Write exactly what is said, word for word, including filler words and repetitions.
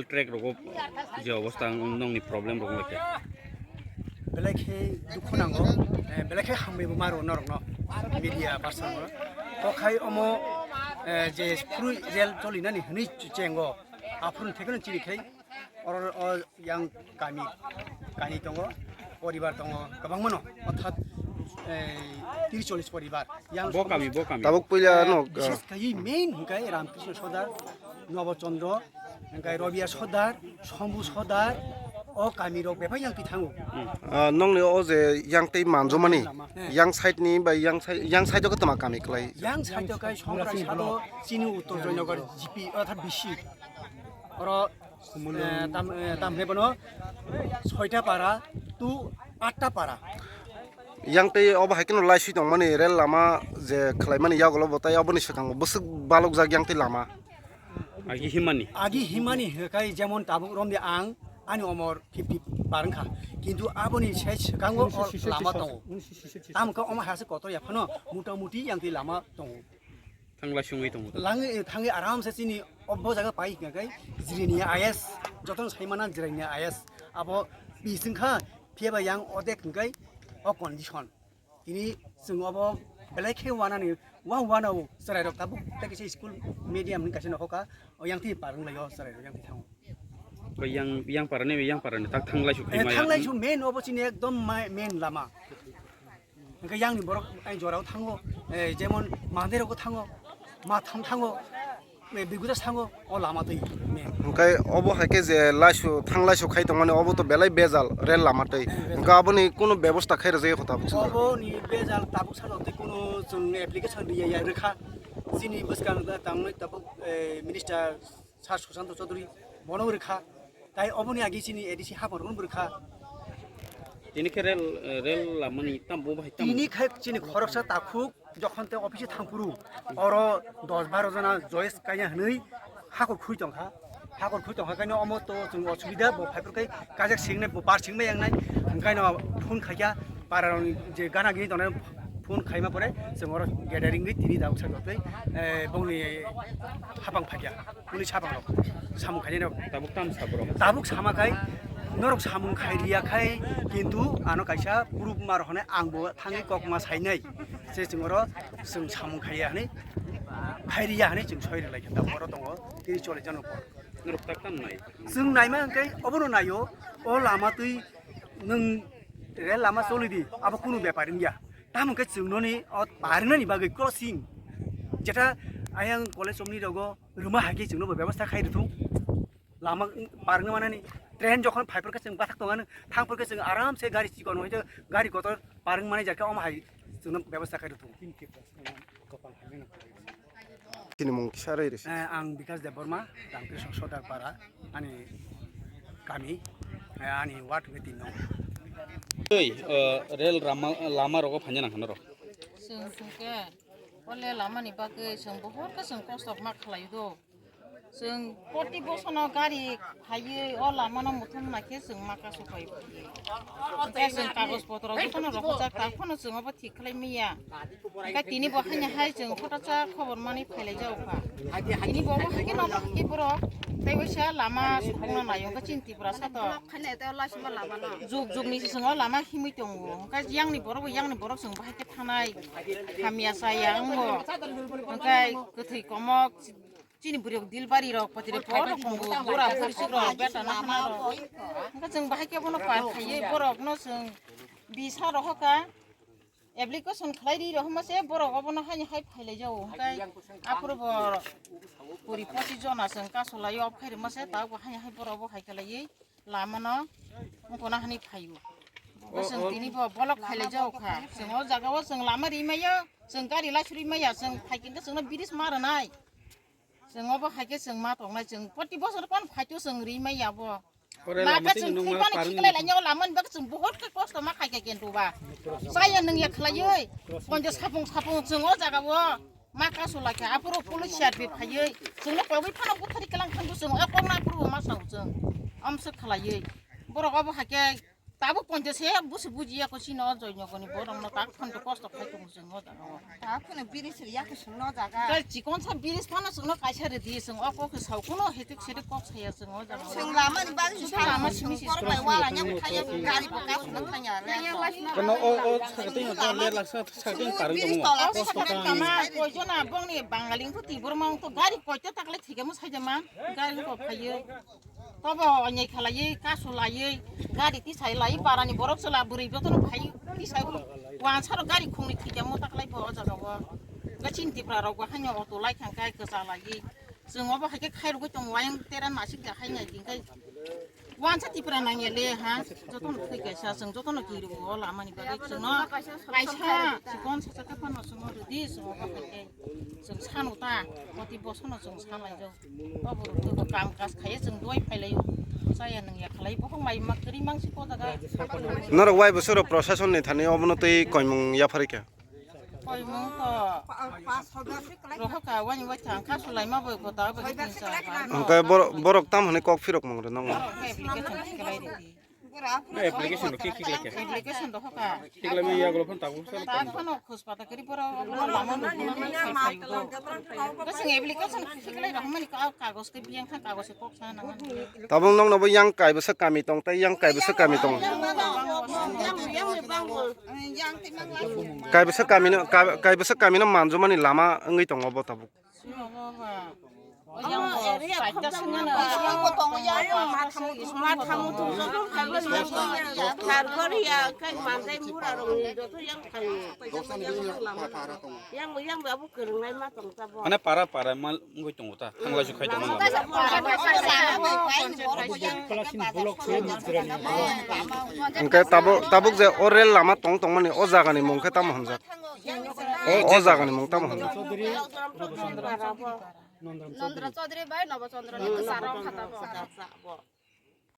track rogo je obostha nongni problem rok wngkha. Belai khe dukhu nango, eh, belai khe hambai bo maro norokno, media person no. To khai omo, eh, je phuru rel cholinani hwnwi chengo, aphuru thekno chini khai oro o yang kami, kami tongo, poribar tongo, kwbangma no, orthat, eh, tris chollis poribar. Yang bo kami, bo kami. Tabuk puila, eh, no, bishes khai main hwnkhe Ramkrishna Sodar, Nobo Chandra, hwnkhe Robia Sodar, Sombu Sodar, o kami rok bebak yang twi thango. Ah, nongni o je yang tei manjomani, lama. Eh. Yang side ni bai yang side, yang side o khe tama kami klai? Yang side o khai Songra side o chini Uttor Joynagar G P, orthat B C. Oro, eh, tam, eh, tam hwnwi bono soita para to atta para. Yang tei obo hai kheno laiswi tongmani rel lama je khlaimani yagulo bo tai oboni swkango bwswk balokjak yang tei lama. Agi himani. Agi himani hwnkhe jemon tabuk romdi ang ani omor fifty par wngkha. Kintu aboni sai swkango o lama tongo. Tamo khe omo hase kotor ya phano mota moti yang tei lama tongo. Thanglai sungwi tongo. Langwi, thangwi aram se chini obo jaga pai hwnkhe Jirania I S, jotono saimana Jirania I S. Abo bising kha, phiya ba yang odek hwnkhe o condition. Tini chwng obo belai khe wanani, wa wanao chwrairok tabuk tei kisa school medium ni kaisa nokhokha, o yang twi parwng laio chwrairok yang twi thango. Ko yang, yang parani, yang parani tak thanglai su Eh, khaima ya. Thanglai su main obo chini ekdom ma-, main lama. Hwnkhe yang ni borok ai jorao thango, eh, jemon mandirok thango, ma tham thango. Biguda sango o lama twi main. Hwnkhe obo hai khe je laisu thang laisu khai tongmani obo to belai bejal rel lama twi. Hwnkhe aboni kunu bebosta khai rwjak kho tabuk chwng. Oboni bejal tabuk salo twi kunu chwng application riya ya rwkha. Chini bwskang da tangwi tabuk, eh, minister Sir Sushanta Chaudhury bono rwkha. Tai oboni agi chini A D C hapor rok rwkha. Tini khe rel, rel lamani tam bo bahai tam. Tini khe chini khoroksa takhuk jokhon te office thangphuru oro dos baro jona joyes kanya hwnwi hakor khui tongkha. Hakor khui tongkha kaino omo to chwng osubida bo phaiphuru kai kajak singnai bo bar singma yangnai. Hwnkhaino phone khaikha para rokni je gana gini tongnai phone khaima pore chwng oro gathering wi tini dawk sak twi, eh, bongni hapang phaikha. Police hapang rok samung khainai rok. Tabuk tam sa borok. Tabuk sama khai norok samung khai liya khai kintu ano kaisa proof mar hone ang bo thangwi kok ma sainai se chwng oro chwng samung khaiya hwnwi khai riya hwnwi chwng soi rwlai kha tabuk oro tongo tini choli jano por. Norok tak tam nai. Chwng naima hwnkhe obono naio o lama twi nwng rel lama choli di abo kunu bepar wngya tamo hwnkhe chwng noni o par wngnani bagwi crossing jeta ayang college omni rogo rwma hai khe chwngno bo bebostha khai rwthung. Lama parwngna manani train jokhon phaiphuru khe chwng bathak tongani thangphuru khe chwng aram se gari chikon hoi gari kotor parwng mani jakhe omo hai chwngno bebostha khai rwthung. Chini mung kisa rwi rwsi. Eh, ang Bikas Debbarma, Ramkrishna Sodar Para, ani kami, eh, ani ward hwnkhe tin nong. Tei, eh, rel rama, lama rogo phanya nang hwnwi rw. Chwng hwnkhe, o le lamani bagwi chwng bohor khe chwng kosto ma khlai do. Chwng proti bosono gari phaiwi o lamano muthung naikhe chwng ma kasu phai phaiwi. Hwnkhe chwng kagoj potro jotono rohorjak, ta phano chwng obo thik khlai manya. Hwnkhe tini bo haino hai chwng photosa khobor manwi phailai jago kha. Tini bo obo hai khe nono hai khe borok tei waisa lama sukungno naio, hwnkhe chini Tripura sato. Juk jukni se chwng o lama himwi tongo. Hwnkhe yangni borok bo yangni borok chwng bahai khe thanai. Hamya chaya wngo. Hwnkhe kwthwi komok. Chini bwrwi rok dilbari rok pati rok poro tongo, bura buri suk rok beta na khna rok. Hwnkhe chwng bahai khe bono par khaiwi borok no chwng bisa rohor kha, application khlai ri rohor ma se borok obono haino hai phailai jago. Hwnkhe aphuru bo kuri pochis jona chwng kasu lai o phai rwma se ta bo haino hai borok bo hai khlaiwi. Lamano wngkona hwnwi phaio. Bo chwng tini bo block khailai jago kha. Chwng o jaga o chwng lama ri maya, chwng gari laisuri maya, chwng phai khe chwngno bridge ma rwnai. Chwng obo hai khe chwng ma tongnai, chwng proti bosor kon phaito chwng ri maya bo. Ore lama khe chwng thwi phano khiklai lai nyo lama ni bagwi chwng bohot khe kosto ma khai khe kintu ba. Chaya nwng ya khlaiwi. Konjo sapung sapung chwng o jaga o. Ma kasu lai khe, aphuru police C R P F phaiwi, chwngno kogwi phano buthari kwlang thangwi chwng o kokno aphuru ma sao chwng. Amswk khlaiwi. Borok obo hai khe Tabuk ponte se busi bujiya ko sino joinogoni borokno tak phano kosto khai tongo chwng o jaga o. Ta kheno biri siri ya ke sungno jaga. Kai chikon sa biri phano chwngno kaisa ridi chwng o kok khe sau kuno hetik setik kok saya chwng o jaga o. Chwng lama ni bagwi sa lama simi si korok lai wala nya buthai ya gari bo ka sungno thanya le. Kono o, o sakting o le laksa sakting karwi tongo. Biri tola sakting kama koi jona bongni Bangali ko tibur mang to gari koi ta takle thike mo sai jama gari ko phayo. Tobo onyei khalaiwi, kasu laiwi, gari tisai laiwi, parani borok chwla bwrwi jotono phai tisai wansaro gari khungni thwijamo taklai bo o jaga o. Ga chini Tipra rok bo haino auto lai thang kai kwcha laiwi. Chwng obo hai khe khairogwi tongo, ayang tera nasik da hai nai din kai. Wansa Tipra nangya le ha, jotono thwi kaisa, chwng jotono kiri o lamani bagwi chwngno kaisa, chikon sacha khe phano chwngno rwdi, chwng obo hai khe. Chwng sanu ta, poti bosono chwng salai rw. Obo rok to kam kaj khaiya chwng doi phailaio. Chaya nung ya khlai bohong mai mak kri mang si ko daga. Norok wai bwswk rok procession ni thani obono tei koimung yapharikha. Koimung to. Roho ka wani wai thang kha sulai ma boi ko ta boi tin sa. Hwnkhe borok, borok tam hwnwi kok phirok mung rw nang. Application khlai rw di. Application rok khe khiklai khe. Application rok kha. Khiklai mi yagulo phone tabuk sal. Ta phone khus pata kari pora. Kasing application khiklai rok mani ka kagos ke biang kha kagos ke kok sa nang. Tabuk nokno bo yang kaibwsa kami tong tei yang kaibwsa kami tong. Kaibwsa kami no, ka-, kaibwsa kami no manjumani lama wngwi tongo bo tabuk. Mane para para mal ngoi tongo ta, thangla su khai tongo. Hwnkhe tabuk, tabuk je o rel lama tong tongmani o jagani mung khe tamo hwnjak? O jagani mung tamo hwnjak? Nondra Chaudhary bai Nobo Chandra ni kwcharo kha tamo.